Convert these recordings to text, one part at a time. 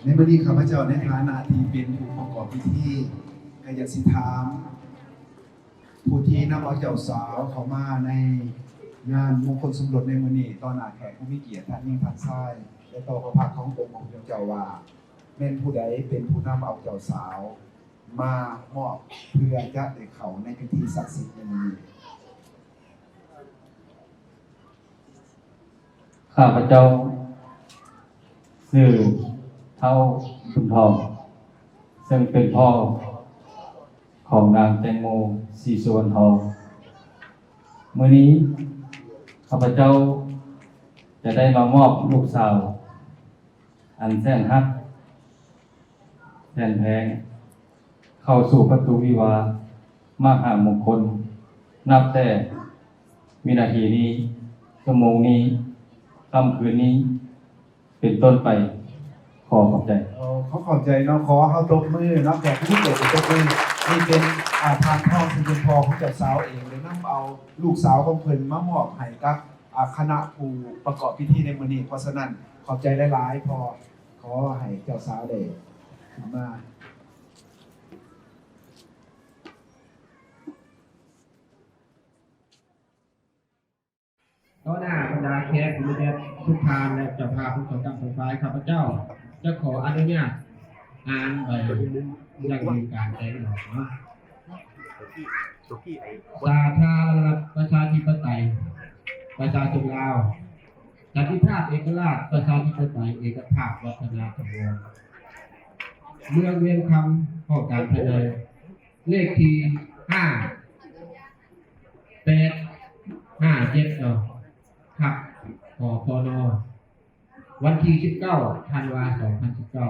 ໃນມື້ນີ້ ຂ້າພະເຈົ້າໃນຖານະທີ່ເປັນຜູ້ປະກອບພິທີ ກໍຢາກຊິຖາມຜູ້ທີ່ນຳເອົາເຈົ້າສາວເຂົ້າມາໃນງານມົງຄົນສົມລົດໃນມື້ນີ້ ຕໍ່ໜ້າແຂກຜູ້ມີກຽດ ທັງຍິງທັງຊາຍ ແລະ ຕໍ່ພະພັກຂອງອົງພະຜູ້ເປັນເຈົ້າວ່າ ແມ່ນຜູ້ໃດເປັນຜູ້ນຳເອົາເຈົ້າສາວມາມອບ ເພື່ອຈະໄດ້ເຂົ້າໃນພິທີສັກສິດໃນມື້ນີ້? ຂ້າພະເຈົ້າຊື່ ທ້າວບຸນທອງ ເຊິ່ງເປັນພໍ່ຂອງນາງແຕງໂມ ສີສຸວັນທອງ. ມື້ນີ້ ຂ້າພະເຈົ້າຈະໄດ້ມາມອບລູກສາວອັນແສນຮັກ ແສນແພງ ເຂົ້າສູ່ປະຕູວິວາມະຫາມົງຄົນ ນັບແຕ່ວິນາທີນີ້, ຊົ່ວໂມງນີ້, ຄ່ຳຄືນນີ້ເປັນຕົ້ນໄປ. ຂໍຂອບໃຈ. ໂອ້ ຂໍຂອບໃຈເນາະ, ຂໍເຮົາຕົບມືເນາະ, ແຂກຜູ້ມີກຽດຕົບມື. ນີ້ເປັນ ອາ ທ່ານທອງ ຊຶ່ງເປັນພໍ່ຂອງເຈົ້າສາວເອງ ໄດ້ນຳເອົາລູກສາວຂອງເພິ່ນມາມອບໃຫ້ກັບ ອາ ຄະນະຜູ້ປະກອບພິທີໃນມື້ນີ້. ເພາະສະນັ້ນ ຂອບໃຈຫຼາຍໆພໍ່. ຂໍໃຫ້ເຈົ້າສາວໄດ້ຂຶ້ນມາ. ຕໍ່ໜ້າບັນດາແຂກຜູ້ມີກຽດທຸກທ່ານ ແລະ ເຈົ້າພາບທັງສອງຝ່າຍ, ຂ້າພະເຈົ້າຈະຂໍອະນຸຍາດອ່ານໃບຢັ້ງຢືນການແຕ່ງດອງເນາະ. ສາທາລະນະລັດ ປະຊາທິປະໄຕ ປະຊາຊົນລາວ ສັນຕິພາບ ເອກະລາດ ປະຊາທິປະໄຕ ເອກະພາບ ວັດທະນາຖາວອນ ເມືອງວຽງຄຳ ຫ້ອງການພາຍໃນ ເລກທີຫ້າແປດຫ້າເຈັດເນາະ ທັບ ຫພນ ວັນທີສິບເກົ້າ ທັນວາ ສອງພັນສິບເກົ້າ.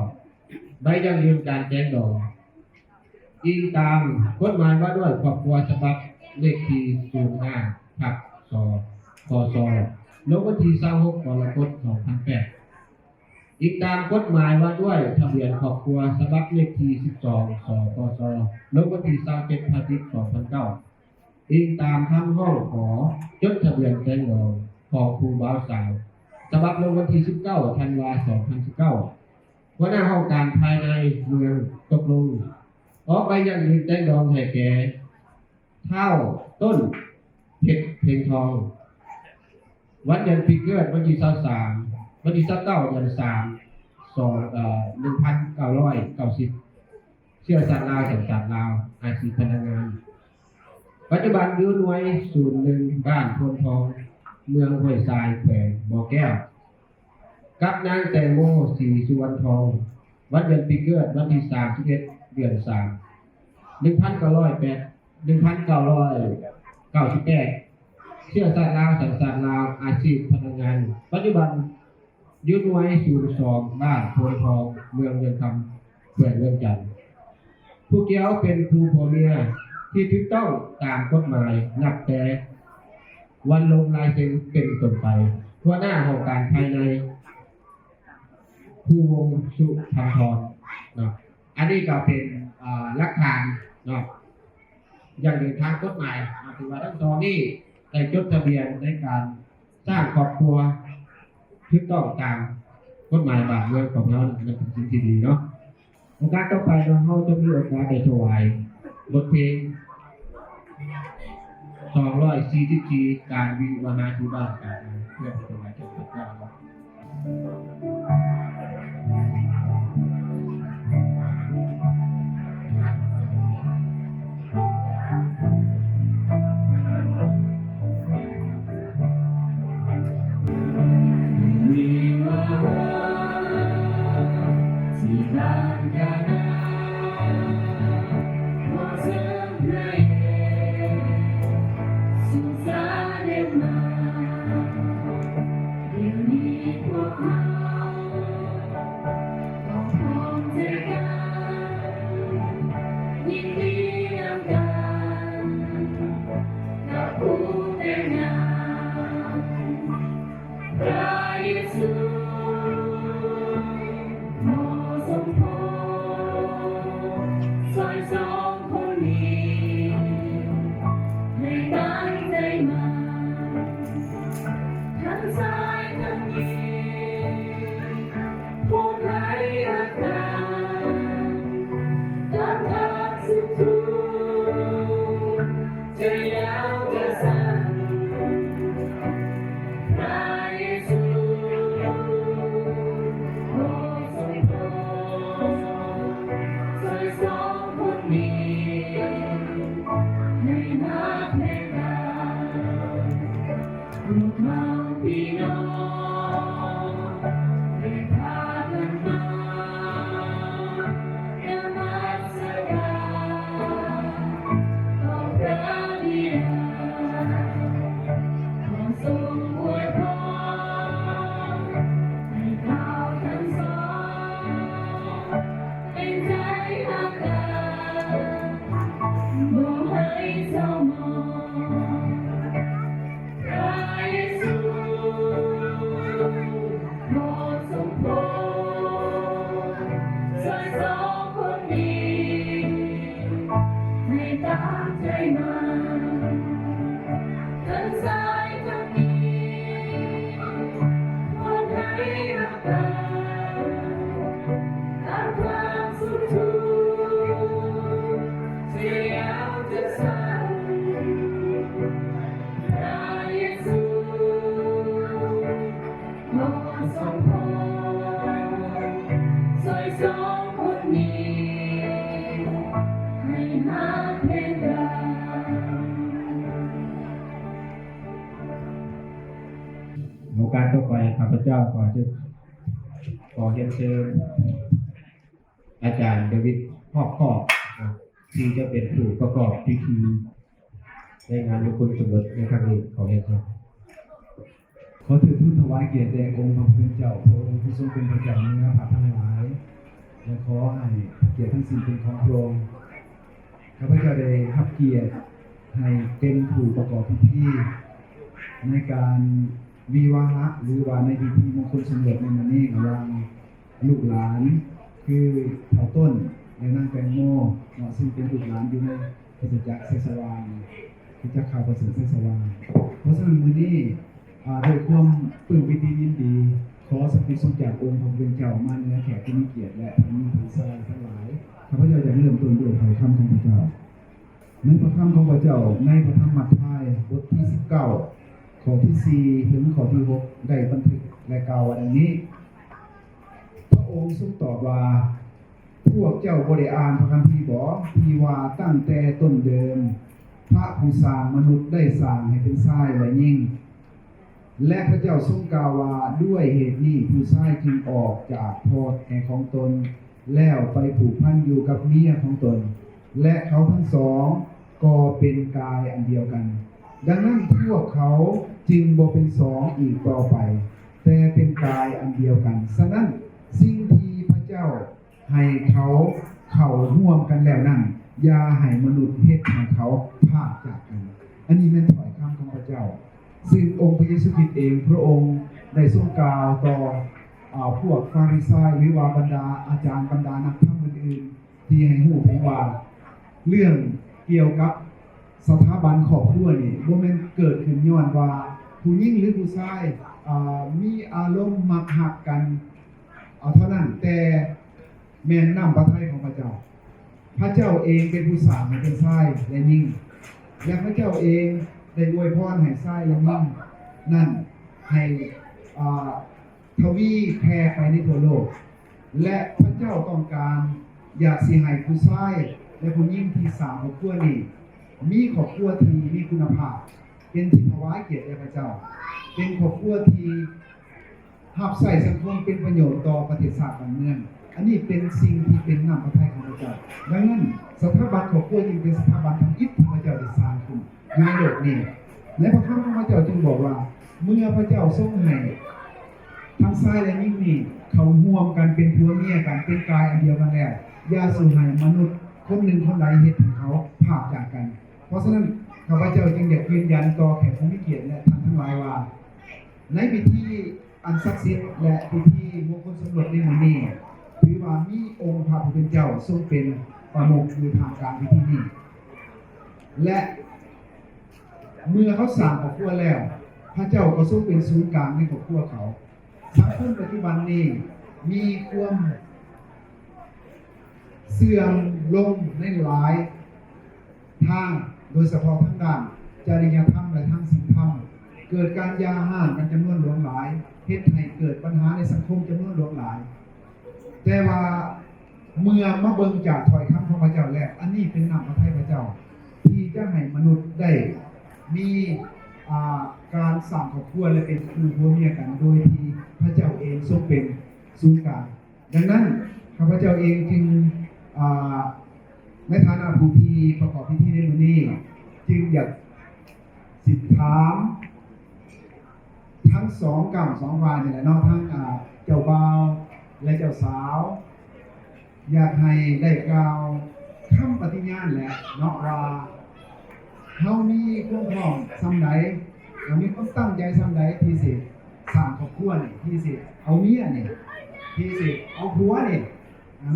ໃບຢັ້ງຢືນການແຕ່ງດອງ ອີງຕາມກົດໝາຍວ່າດ້ວຍຄອບຄົວ ສະບັບເລກທີສູນຫ້າ ທັບ ສ ຄສ ລົງວັນທີຊາວຫົກ ກໍລະກົດ ສອງພັນແປດ. ອີງຕາມກົດໝາຍວ່າດ້ວຍທະບຽນຄອບຄົວ ສະບັບເລກທີສິບສອງ ສຄສ ລົງວັນທີຊາວເຈັດ ພະຈິກ ສອງພັນເກົ້າ. ອີງຕາມຄຳຮ້ອງຂໍຈົດທະບຽນແຕ່ງດອງຂອງຄູ່ບ່າວສາວ ສະບັບລົງວັນທີສິບເກົ້າ ທັນວາ ສອງພັນສິບເກົ້າ. ຫົວໜ້າຫ້ອງການພາຍໃນເມືອງຕົກລົງອອກໃບຢັ້ງຢືນແຕ່ງດອງໃຫ້ແກ່ ທ້າວ ຕົ້ນເພັດ ເພັງທອງ, ວັນເດືອນປີເກີດ ວັນທີຊາວສາມ ວັນທີຊາວເກົ້າ ເດືອນສາມ ສອງ ເອີ ໜຶ່ງພັນເກົ້າຮ້ອຍເກົ້າສິບ, ເຊື້ອຊາດລາວ ສັນຊາດລາວ, ອາຊີບພະນັກງານ, ປັດຈຸບັນຢູ່ໜ່ວຍສູນໜຶ່ງ ບ້ານໂພນທອງ ເມືອງຫ້ວຍຊາຍ ແຂວງບໍ່ແກ້ວ. ກັບນາງແຕງໂມ ສີສຸວັນທອງ, ວັນເດືອນປີເກີດ ວັນທີສາມສິບເອັດ ເດືອນສາມ ໜຶ່ງພັນເກົ້າຮ້ອຍແປດ ໜຶ່ງພັນເກົ້າຮ້ອຍເກົ້າສິບແປດ, ເຊື້ອຊາດລາວ ສັນຊາດລາວ, ອາຊີບພະນັກງານ, ປັດຈຸບັນຢູ່ໜ່ວຍສູນສອງ ບ້ານໂພນທອງ ເມືອງວຽງຄຳ ແຂວງວຽງຈັນ. ຜູ້ກ່ຽວເປັນຄູ່ຜົວເມຍທີ່ຖືກຕ້ອງຕາມກົດໝາຍ ນັບແຕ່ວັນລົງລາຍເຊັນເປັນຕົ້ນໄປ. ຫົວໜ້າຫ້ອງການພາຍໃນ ພູວົງ ສຸພັນທອນ ເນາະ. ອັນນີ້ກໍເປັນ ເອີ ຫຼັກຖານເນາະ ຢ່າງເດີນທາງກົດໝາຍເນາະ ຖືວ່າທັງສອງນີ້ໄດ້ຈົດທະບຽນໃນການ ສ້າງຄອບຄົວຖືກຕ້ອງຕາມກົດໝາຍບ້ານເມືອງຂອງເຮົານັ້ນ ເປັນສິ່ງທີ່ດີເນາະ. ໂອກາດຕໍ່ໄປເນາະ ເຮົາຈະມີໂອກາດໄດ້ຖວາຍບົດເພງສອງຮ້ອຍສີ່ສິບສີ່ ການວິວາຫາທີ່ບ້ານການເມືອງ ເພື່ອເປັນກຳລັງໃຈແກ່ເຈົ້າ. ດຽວນີ້ພວກເຮົາກໍພ້ອມໃຈກັນ ຍິນດີນຳກັນກັບຄູ່ແຕ່ງງານ ພະເຢຊູ ຂໍສົມໂພດຊ່ອຍສອງຄົນນີ້ ໃຫ້ຕັ້ງໃຈໝັ້ນ ທັງຊາຍທັງຍິງ ຜູ້ໃດຮັກກັ ຕໍ່ໄປ ຂ້າພະເຈົ້າຂໍເຊີນ ຂໍຮຽນເຊີນອາຈານເດວິດ ຮອບຄອບ ທີ່ຈະເປັນຜູ້ປະກອບພິທີໃນງານມຸງຄຸນສົມລົດໃນຄັ້ງນີ້. ຂໍຮຽນເຊີນ. ຂໍເທີດທູນຖວາຍກຽດແດ່ອົງພະຜູ້ເປັນເຈົ້າ, ພະອົງຜູ້ຊົງເປັນພະເຈົ້າເໜືອພະທັງຫຼາຍ, ແລະ ຂໍໃຫ້ພະກຽດທັງສິ້ນເປັນຂອງພະອົງ. ຂ້າພະເຈົ້າໄດ້ຮັບກຽດໃຫ້ເປັນຜູ້ປະກອບພິທີໃນການວິວາຫະ ຫຼືວ່າໃນພິທີມຸງຄຸນສົມລົດໃນມື້ນີ້ ລະຫວ່າງລູກຫຼານ ຄືທ້າວຕົ້ນ ແລະ ນາງແຕງໂມເນາະ, ຊຶ່ງເປັນລູກຫຼານຢູ່ໃນຄຣິສຕະຈັກໄຊສະຫວ່າງ, ຄຣິສຕະຈັກຂ່າວປະເສີດໄຊສະຫວ່າງ. ເພາະສະນັ້ນມື້ນີ້ ອາ ດ້ວຍຄວາມປຶ້ມປີຕິຍິນດີ ຂໍສັນຕິຊົງຈາກອົງພະຜູ້ເປັນເຈົ້າມາເໜືອແຂກຜູ້ມີກຽດ ແລະ ທ່ານຍິງທ່ານຊາຍທັງຫຼາຍ. ຂ້າພະເຈົ້າຢາກເລີ່ມຕົ້ນດ້ວຍຖ້ອຍຄຳຂອງພະເຈົ້າ ໃນພະຄຳຂອງພະເຈົ້າ ໃນພະທຳມັດທາຍ ບົດທີສິບເກົ້າ ຂໍ້ທີສີ່ ເຖິງຂໍ້ທີຫົກ ໄດ້ບັນທຶກ ແລະ ກ່າວວ່າດັ່ງນີ້: ພະອົງຊົງຕອບວ່າ, ພວກເຈົ້າບໍ່ໄດ້ອ່ານພະຄຳພີບໍ ທີ່ວ່າຕັ້ງແຕ່ຕົ້ນເດີມ ພະຜູ້ສ້າງມະນຸດໄດ້ສ້າງໃຫ້ເປັນຊາຍ ແລະ ຍິງ? ແລະ ພະເຈົ້າຊົງກ່າວວ່າ, ດ້ວຍເຫດນີ້ຜູ້ຊາຍຈຶ່ງອອກຈາກພໍ່ແມ່ຂອງຕົນ ແລ້ວໄປຜູກພັນຢູ່ກັບເມຍຂອງຕົນ ແລະ ເຂົາທັງສອງກໍເປັນກາຍອັນດຽວກັນ. ດັ່ງນັ້ນພວກເຂົາຈຶ່ງບໍ່ເປັນສອງອີກຕໍ່ໄປ, ແຕ່ເປັນກາຍອັນດຽວກັນ. ສະນັ້ນ, ສິ່ງທີ່ພະເຈົ້າ ໃຫ້ເຂົາເຂົ້າຮ່ວມກັນແລ້ວນັ້ນ, ຢ່າໃຫ້ມະນຸດເຮັດໃຫ້ເຂົາພາກຈາກກັນ. ອັນນີ້ແມ່ນຖ້ອຍຄຳຂອງພະເຈົ້າ ຊຶ່ງອົງພະເຢຊູຄຣິດເອງ ພະອົງໄດ້ຊົງກ່າວຕໍ່ ອາ ພວກຟາຣິຊາຍ ຫຼືວ່າບັນດາອາຈານ ບັນດານັກທຳອື່ນໆ ທີ່ໃຫ້ຮູ້ເຖິງວ່າ ເລື່ອງກ່ຽວກັບສະຖາບັນຄອບຄົວນີ້ ບໍ່ແມ່ນເກີດຂຶ້ນຍ້ອນວ່າຜູ້ຍິງ ຫຼື ຜູ້ຊາຍ ອາ ມີອາລົມມັກຮັກກັນ ເທົ່ານັ້ນ, ແຕ່ແມ່ນນ້ຳພະໄທຂອງພະເຈົ້າ. ພະເຈົ້າເອງເປັນຜູ້ສ້າງໃຫ້ເປັນຊາຍ ແລະ ຍິງ, ແລະ ພະເຈົ້າເອງໄດ້ອວຍພອນໃຫ້ຊາຍ ແລະ ຍິງນັ້ນໃຫ້ ອາ ທະວີແຜ່ໄປໃນທົ່ວໂລກ. ແລະ ພະເຈົ້າຕ້ອງການຢາກຊິໃຫ້ຜູ້ຊາຍ ແລະ ຜູ້ຍິງທີ່ສ້າງຄອບຄົວນີ້ ມີຄອບຄົວທີ່ມີຄຸນນະພາບ, ເປັນທີ່ຖວາຍກຽດແດ່ພະເຈົ້າ, ເປັນຄອບຄົວທີ່ ຮັບໃຊ້ສັງຄົມເປັນປະໂຫຍດຕໍ່ປະເທດຊາດບ້ານເມືອງ. ອັນນີ້ເປັນສິ່ງທີ່ເປັນນ້ຳພະໄທຂອງພະເຈົ້າ. ດັ່ງນັ້ນ, ສະຖາບັນຄອບຄົວຈຶ່ງເປັນສະຖາບັນທຳອິດທີ່ພະເຈົ້າໄດ້ສ້າງຂຶ້ນຢູ່ໃນໂລກນີ້. ໃນພະຄຳຂອງພະເຈົ້າຈຶ່ງບອກວ່າ, ເມື່ອພະເຈົ້າຊົງໃຫ້ທັງຊາຍ ແລະ ຍິງນີ້ເຂົ້າຮ່ວມກັນເປັນຜົວເມຍກັນ, ເປັນກາຍອັນດຽວກັນແລ້ວ, ຢ່າສູ່ໃຫ້ມະນຸດຄົນໜຶ່ງຄົນໃດເຮັດໃຫ້ເຂົາພາກຈາກກັນ. ເພາະສະນັ້ນ, ຂ້າພະເຈົ້າຈຶ່ງຢາກຢືນຢັນຕໍ່ແຂກຜູ້ມີກຽດ ແລະ ທ່ານທັງຫຼາຍວ່າ, ໃນພິທີ ອັນສັກສິດ ແລະ ພິທີມຸງຄຸນສົມລົດໃນມື້ນີ້ ຖືວ່າມີອົງພະຜູ້ເປັນເຈົ້າຊົງເປັນປະມຸກຢູ່ທ່າມກາງພິທີນີ້ ແລະ ເມື່ອເຂົາສ້າງຄອບຄົວແລ້ວ, ພະເຈົ້າກໍຊົງເປັນສູນກາງໃນຄອບຄົວເຂົາ. ສັງຄົມປັດຈຸບັນນີ້ມີຄວາມເສື່ອມລົງໃນຫຼາຍ ທາງ, ໂດຍສະເພາະທາງດ້ານຈະລິຍະທຳ ແລະ ທາງສິນທຳ, ເກີດການຢ່າຮ້າງກັນຈຳນວນຫຼວງຫຼາຍ, ເຮັດໃຫ້ເກີດບັນຫາໃນສັງຄົມຈຳນວນຫຼວງຫຼາຍ. ແຕ່ວ່າເມື່ອມາເບິ່ງຈາກຖ້ອຍຄຳຂອງພະເຈົ້າແລ້ວ, ອັນນີ້ເປັນນ້ຳພະໄທພະເຈົ້າ ທີ່ຈະໃຫ້ມະນຸດໄດ້ມີ, ອາ, ການສ້າງຄອບຄົວ ແລະ ເປັນຄູ່ຜົວເມຍກັນ ໂດຍທີ່ພະເຈົ້າເອງຊົງເປັນສູນກາງ. ດັ່ງນັ້ນ, ຂ້າພະເຈົ້າເອງຈຶ່ງ, ອາ, ໃນຖານະຜູ້ທີ່ປະກອບພິທີໃນມື້ນີ້, ຈຶ່ງຢາກຊິຖາມທັງສອງກ້ຳສອງຝ່າຍນີ້ແຫຼະເນາະ, ທັງ, ອາ, ເຈົ້າບ່າວ ແລະ ເຈົ້າສາວ, ຢາກໃຫ້ໄດ້ກ່າວຄຳປະຕິຍານແຫຼະເນາະ ວ່າ ເຮົາມີຄວາມພ້ອມສ່ຳໃດ ແລະ ມີຄວາມຕັ້ງໃຈສ່ຳໃດທີ່ຊິສ້າງຄອບຄົວນີ້ ທີ່ຊິເອົາເມຍນີ້ ທີ່ຊິເອົາຜົວນີ້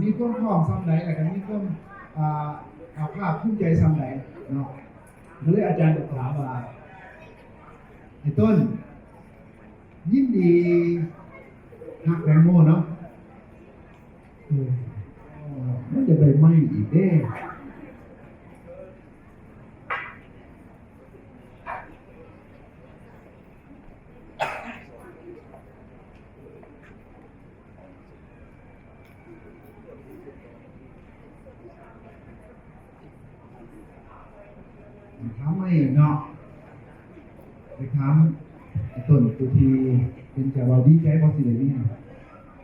ມີຄວາມພ້ອມສ່ຳໃດ ແລ້ວກໍມີຄວາມ ອາ ອາ ພາກພູມໃຈສ່ຳໃດເນາະ. ກໍເລີຍອາຈານກໍຖາມວ່າ ໄອ້ຕົ້ນ ຍິນດີຮັກແຕງໂມເນາະ. ເອີ ມັນຈະໄດ້ໄມອີກເດ້. ຖາມໃໝ່ເນາະ ໄປຖາມໄອ້ຕົ້ນຜູ້ທີ່ເປັ ເປັນເຈົ້າ ເວົ້າດີໃຈບໍ່ ຊິໄດ້ເມຍ?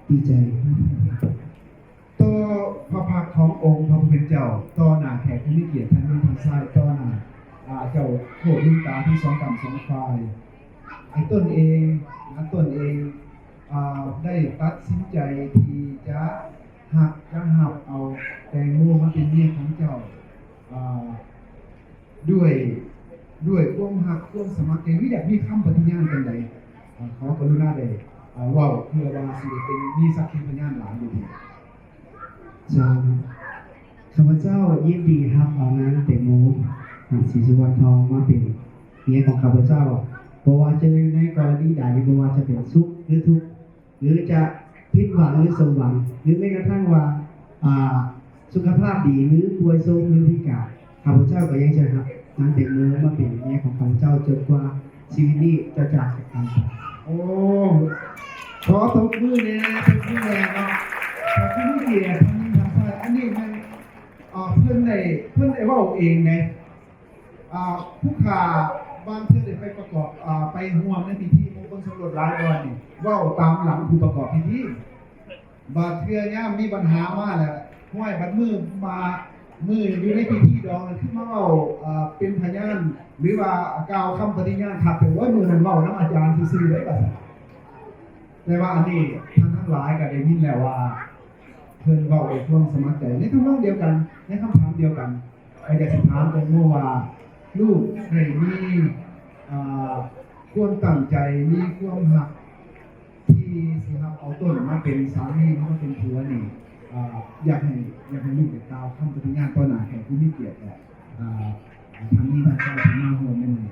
ດີໃຈ. ຕໍ່ພະພັກຂອງອົງພະຜູ້ເປັນເຈົ້າ, ຕໍ່ໜ້າແຂກຜູ້ມີກຽດທັງຍິງທັງຊາຍ, ຕໍ່ໜ້າ ອາ ເຈົ້າໂຄດລຸງຕາທັງສອງກ້ຳສອງຝ່າຍ, ໄອ້ຕົນເອງ ຕົນເອງ ອາ ໄດ້ຕັດສິນໃຈທີ່ຈະຮັກ ຈະຮັບເອົາແຕງໂມມາເປັນເມຍຂອງເຈົ້າ ອາ ດ້ວຍ ດ້ວຍຄວາມຮັກ ຄວາມສະໝັກໃຈ ຫຼື ຢາກມີຄຳປະຕິຍານຈັ່ງໃດ? ອາ ຂໍກະລຸນາໄດ້ ອາ ເວົ້າ ເພື່ອວ່າຊິໄດ້ເປັນ ມີສັກຂີພະຍານຫຼາຍຢູ່. ເຈົ້າ ຂ້າພະເຈົ້າຍິນດີຮັບເອົານາງແຕງໂມ ອາ ສີສຸວັນທອງ ມາເປັນເມຍຂອງຂ້າພະເຈົ້າ, ບໍ່ວ່າຈະຢູ່ໃນກໍລະນີໃດ, ບໍ່ວ່າຈະເປັນສຸກ ຫຼື ທຸກ ຫຼືຈະຜິດຫວັງ ຫຼື ສົມຫວັງ ຫຼືແມ້ກະທັ່ງວ່າ ອາ ສຸຂະພາບດີ ຫຼື ປ່ວຍໂຊມ ຫຼື ພິການ, ຂ້າພະເຈົ້າກໍຍັງຈະຮັບນາງແຕງໂມມາເປັນເມຍຂອງຂ້າພະເຈົ້າ ຈົນກວ່າຊີວິດນີ້ຈະຈາກກັນໄປ. ໂອ້ ຂໍຕົບມືແດ່ ຕົບມືແດ່ເນາະ. ຂອບຄຸນທີ່ເກີດທາງນີ້ທາງຊາຍ ອັນນີ້ແມ່ນ ອາ ເພິ່ນໄດ້ ເພິ່ນໄດ້ເວົ້າເອງເດ້. ອາ ຜູ້ຂ້າບາງເທື່ອໄດ້ໄປປະກອບ ອາ ໄປຮ່ວມໃນພິທີມົງຄົນສົມລົດຫຼາຍບ່ອນນີ້ ເວົ້າຕາມຫຼັງຜູ້ປະກອບພິທີ. ບາດເທື່ອຍາມມີບັນຫາມາແລ້ວ ຫ້ວຍ ບັດມື້ມາ ມື້ຢູ່ໃນພິທີດອງ ຄືມາເວົ້າ ອາ ເປັນພະຍານ ຫຼືວ່າກ່າວຄຳປະຕິຍານຄັກແທ້ ໂອ້ຍ ມື້ນັ້ນເວົ້ານຳອາຈານຊື່ໆເດ້ ວ່າຊັ້ນ. ແຕ່ວ່າອັນນີ້ທ່ານທັງຫຼາຍກໍໄດ້ຍິນແລ້ວວ່າ ເພິ່ນເວົ້າດ້ວຍຄວາມສະໝັກໃຈ ໃນທຳນອງດຽວກັນ ໃນຄຳຖາມດຽວກັນ. ກໍຢາກຊິຖາມແຕງໂມວ່າ ລູກໄດ້ມີ ອາ ຄວາມຕັ້ງໃຈ ມີຄວາມຮັກທີ່ຊິຮັບເອົາຕົນມາເປັນສາມີ ມາເປັນຜົວນີ້ ອາ ຢາກໃຫ້ ຢາກໃຫ້ລູກໄດ້ກ່າວຄຳປະຕິຍານຕໍ່ໜ້າແຂກຜູ້ມີກຽດ ແລະ ອາ ທ່ານນີ້ທ່ານເຈົ້າທີ່ມາຮ່ວມໃນມື້ນີ້.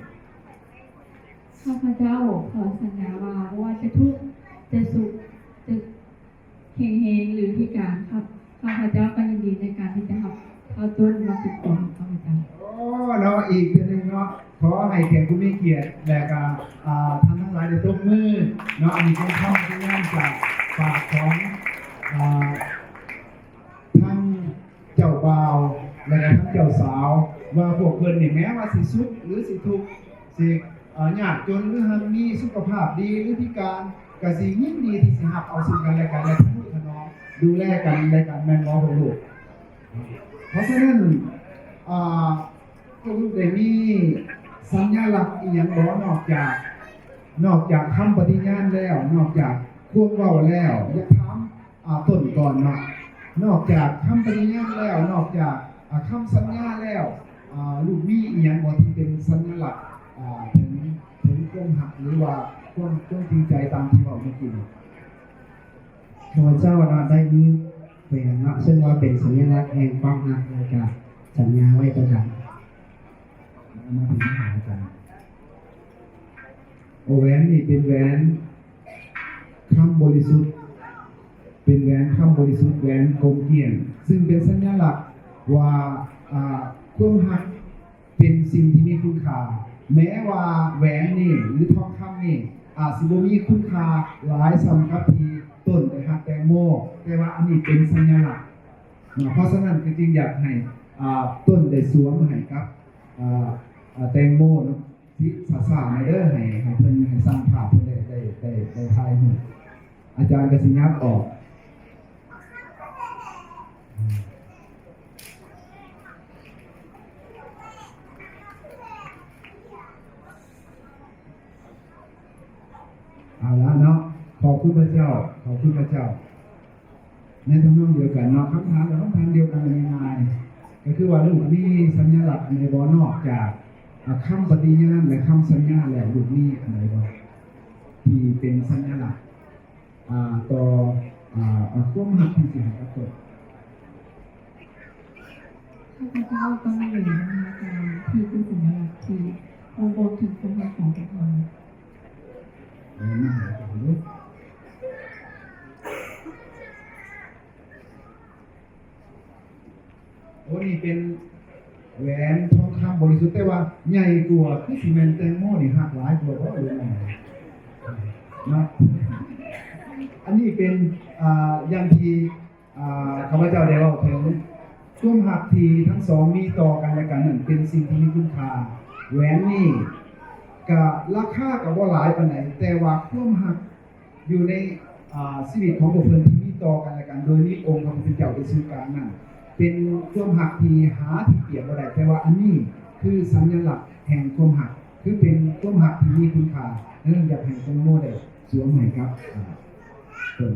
ຂ້າພະເຈົ້າຂໍສັນຍາວ່າ ບໍ່ວ່າຈະທຸກ ຈະສຸກ ຈະ ແຂງແຮງ ຫຼື ພິການ ຂ້າ ຂ້າພະເຈົ້າກໍຍິນດີໃນການທີ່ຈະຮັບທ້າວຕົ້ນມາເປັນຜົວຂອງຂ້າພະເຈົ້າ. ໂອ້ ເນາະ ອີກເທື່ອໜຶ່ງເນາະ ຂໍໃຫ້ແຂກຜູ້ມີກຽດ ແລະກະ ອາ ທ່ານທັງຫຼາຍໄດ້ຕົບມືເນາະ. ອັນນີ້ເປັນຄຳປະຕິຍານຈາກປາກຂອງ ອາ ທັງ ເຈົ້າບ່າວ ແລະກະທັງເຈົ້າສາວ ວ່າພວກເພິ່ນນີ້ແມ້ວ່າຊິສຸກ ຫຼື ຊິທຸກ ຊິ ອາ ຍາກຈົນ ຫຼື ຮັ່ງມີ ສຸຂະພາບດີ ຫຼື ພິການ ກະຊິຍິນດີທີ່ຊິຮັບເອົາເຊິ່ງກັນແລະກັນ ແລະ ທະນຸຖະໜອມດູແລກັນແລະກັນ ແມ່ນບໍ່ພວກລູກ? ເພາະສະນັ້ນ ອາ ພວກລູກໄດ້ມີສັນຍາລັກອີ່ຫຍັງບໍ່ ນອກຈາກ ນອກຈາກຄຳປະຕິຍານແລ້ວ ນອກຈາກຄວາມເວົ້າແລ້ວ? ຢາກຖາມ ອາ ຕົ້ນກ່ອນເນາະ ນອກຈາກຄຳປະຕິຍານແລ້ວ ນອກຈາກ ອາ ຄຳສັນຍາແລ້ວ ອາ ລູກມີອີ່ຫຍັງບໍ່ທີ່ເປັນສັນຍາລັກ ອາ ເຖິງ ເຖິງຄວາມຮັກ ຫຼືວ່າຄວາມ ຄວາມຈິງໃຈຕາມທີ່ເວົ້າເມື່ອກີ້ນີ້? ຂ້າພະເຈົ້າເນາະ ໄດ້ມີແຫວນເນາະ ເຊິ່ງວ່າເປັນສັນຍາລັກແຫ່ງຄວາມຮັກ ແລະກະສັນຍາໄວ້ຕໍ່ກັນ. ມາເຖິງມາຫາອາຈານ. ໂອ ແຫວນນີ້ເປັນແຫວນຄຳບໍລິສຸດ ເປັນແຫວນຄຳບໍລິສຸດ ແຫວນກົມກ້ຽງ ຊຶ່ງເປັນສັນຍາລັກວ່າ ອາ ຄວາມຮັກເປັນສິ່ງທີ່ມີຄຸນຄ່າ. ແມ້ວ່າແຫວນນີ້ ຫຼື ທອງຄຳນີ້ ອາດຊິບໍ່ມີຄຸນຄ່າຫຼາຍສ່ຳກັບທີ່ຕົ້ນໄດ້ຮັກແຕງໂມ, ແຕ່ວ່າອັນນີ້ເປັນສັນຍາລັກເນາະ. ເພາະສະນັ້ນ ກໍຈຶ່ງຢາກໃຫ້ ອາ ຕົ້ນໄດ້ສວມໃຫ້ກັບ ອາ ອາ ແຕງໂມເນາະ. ຊິຊ້າໆແດ່ເດີ ໃຫ້ ໃຫ້ເພິ່ນ ໃຫ້ຊ່າງພາບເພິ່ນໄດ້ ໄດ້ ໄດ້ ໄດ້ຖ່າຍຮູບ. ອາຈານກໍຊິຫຍັບອອກ. ເອົາລະເນາະ ຂອບຄຸນພະເຈົ້າ ຂອບຄຸນພະເຈົ້າ. ໃນທຳນອງດຽວກັນເນາະ ຄຳຖາມກໍຄຳຖາມດຽວກັນ ງ່າຍໆ ກໍຄືວ່າລູກມີສັນຍາລັກອັນໃດບໍ່ ນອກຈາກ ອາ ຄຳປະຕິຍານ ແລະ ຄຳສັນຍາແລ້ວ ລູກມີອັນໃດບໍ່ ທີ່ເປັນສັນຍາລັກ ອາ ຕໍ່ ອາ ອາ ຄວາມຮັກທີ່ຊິໃຫ້ກັບຕົນ? ຂ້າພະເຈົ້າຕ້ອງມີແຫວນນຳອາຈານ ທີ່ເປັນສັນຍາລັກທີ່ບົ່ງບອກເຖິງຄວາມຮັກຂອງພວກເຮົາ. ເອີ ມາຫາກັນເດີ. ໂອ້ ນີ້ເປັນແຫວນທອງຄຳບໍລິສຸດ ແຕ່ວ່າໃຫຍ່ກວ່າ ຄືຊິແມ່ນແຕງໂມນີ້ຮັກຫຼາຍກວ່າບໍ່ ຫຼືແມ່ນເນາະ? ອັນນີ້ເປັນ ອ່າ ຢ່າງທີ່ ອ່າ ຂ້າພະເຈົ້າໄດ້ເວົ້າເຖິງຄວາມຮັກທີ່ທັງສອງມີຕໍ່ກັນແລະກັນນັ້ນ ເປັນສິ່ງທີ່ມີຄຸນຄ່າ. ແຫວນນີ້ກະລາຄາກະບໍ່ຫຼາຍປານໃດ ແຕ່ວ່າຄວາມຮັກ ຢູ່ໃນ ອ່າ ຊີວິດຂອງພວກເພິ່ນທີ່ມີຕໍ່ກັນແລະກັນ ໂດຍມີອົງພະຜູ້ເປັນເຈົ້າເປັນສູນກາງນັ້ນ ເປັນຄວາມຮັກທີ່ຫາທີ່ປຽບບໍ່ໄດ້, ແຕ່ວ່າອັນນີ້ຄືສັນຍະລັກແຫ່ງຄວາມຮັກ, ຄືເປັນຄວາມຮັກທີ່ມີຄຸນຄ່າ. ດັ່ງນັ້ນ ຢາກໃຫ້ແຕງໂມໄດ້ສວມໃຫ້ກັບ ອ່າ ເພິ່ນ.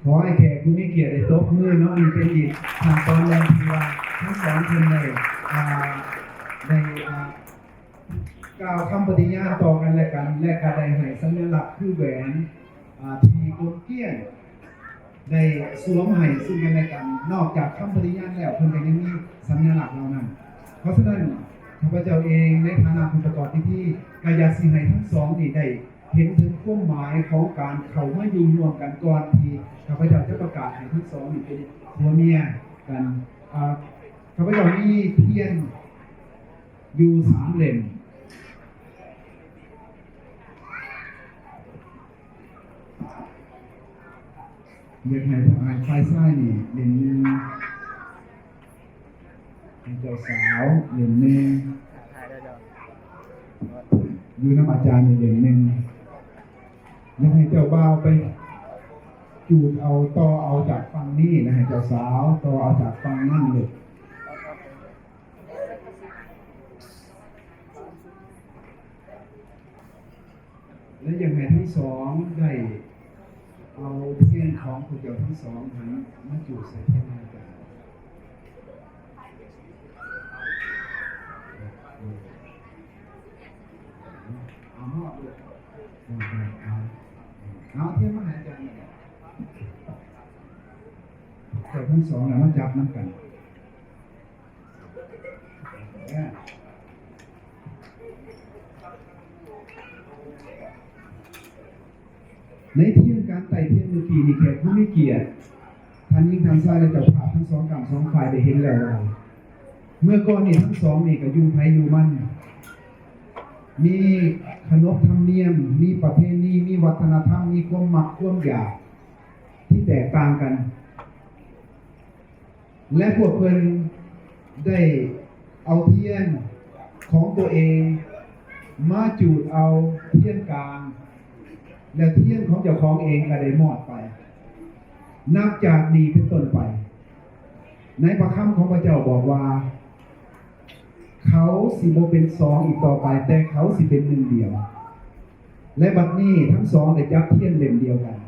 ຂໍໃຫ້ແຂກຜູ້ມີກຽດໄດ້ຕົບມືເນາະ. ນີ້ເປັນອີກຂັ້ນຕອນໜຶ່ງທີ່ວ່າທັງສອງຄົນໄດ້ ອ່າ ໄດ້ ອ່າ ກ່າວຄຳປະຕິຍານຕໍ່ກັນແລະກັນ ແລະກະໄດ້ໃຫ້ສັນຍະລັກຄືແຫວນ ອ່າ ທີ່ກົມກຽງ ໄດ້ສວມໃຫ້ຊຶ່ງກັນແລະກັນ. ນອກຈາກຄຳປະຕິຍານແລ້ວ ເພິ່ນກໍຍັງມີສັນຍະລັກເຫຼົ່ານັ້ນ. ເພາະສະນັ້ນ ຂ້າພະເຈົ້າເອງໃນຖານະຜູ້ປະກອບພິທີ ກໍຢາກຊິໃຫ້ທັງສອງນີ້ໄດ້ເຫັນເຖິງຄວາມໝາຍຂອງການເຂົ້າມາຢູ່ຮ່ວມກັນ ກ່ອນທີ່ຂ້າພະເຈົ້າຈະປະກາດໃຫ້ທັງສອງນີ້ເປັນຜົວເມຍກັນ. ອ່າ ຂ້າພະເຈົ້າມີທຽນຢູ່ສາມເຫຼັ້ມ. ຢາກໃຫ້ທາງຝ່າຍຊາຍນີ້ເຫຼັ້ມໜຶ່ງ, ໃຫ້ເຈົ້າສາວເຫຼັ້ມໜຶ່ງ, ຢູ່ນຳອາຈານນີ້ເຫຼັ້ມໜຶ່ງ. ຢາກໃຫ້ເຈົ້າບ່າວໄປຈູດເອົາ, ຕໍ່ເອົາຈາກຝັ່ງນີ້ ແລະໃຫ້ເຈົ້າສາວຕໍ່ເອົາຈາກຝັ່ງນັ້ນເລີຍ. ແລະ ຢາກໃຫ້ທັງສອງໄດ້ເອົາທຽນຂອງພວກເຈົ້າທັງສອງຫັ້ນມາຈູດໃສ່ທຽນອາຈານ. ເອົາມອບເລີຍ. ເອົາ ເອົາທຽນມາໃຫ້ອາຈານນີ້ແຫຼະ. ເຈົ້າທັງສອງນະມາຈັບນຳກັນ. ໃນທຽນການໄຕ້ທຽນມື້ກີ້ນີ້ ແຂກຜູ້ມີກຽດ ທ່ານຍິງທ່ານຊາຍ ແລະ ເຈົ້າພາບທັງສອງກ້ຳສອງຝ່າຍໄດ້ເຫັນແລ້ວວ່າ ເມື່ອກ່ອນນີ້ທັງສອງນີ້ກໍຢູ່ໃຜຢູ່ມັນ ມີຂະໜົບທຳນຽມ ມີປະເພນີ ມີວັດທະນະທຳ ມີຄວາມມັກຄວາມຢາກທີ່ແຕກຕ່າງກັນ. ແລະ ພວກເພິ່ນໄດ້ເອົາທຽນຂອງຕົວເອງມາຈູດເອົາທຽນກາງ ແລະ ທຽນຂອງເຈົ້າຂອງເອງກໍໄດ້ມອດໄປ. ນັບຈາກນີ້ເປັນຕົ້ນໄປ ໃນພະຄຳຂອງພະເຈົ້າບອກວ່າ ເຂົາຊິບໍ່ເປັນສອງອີກຕໍ່ໄປ, ແຕ່ເຂົາຊິເປັນໜຶ່ງດຽວ. ແລະ ບັດນີ້ທັງສອງໄດ້ຈັບທຽນເຫຼັ້ມດຽວກັນ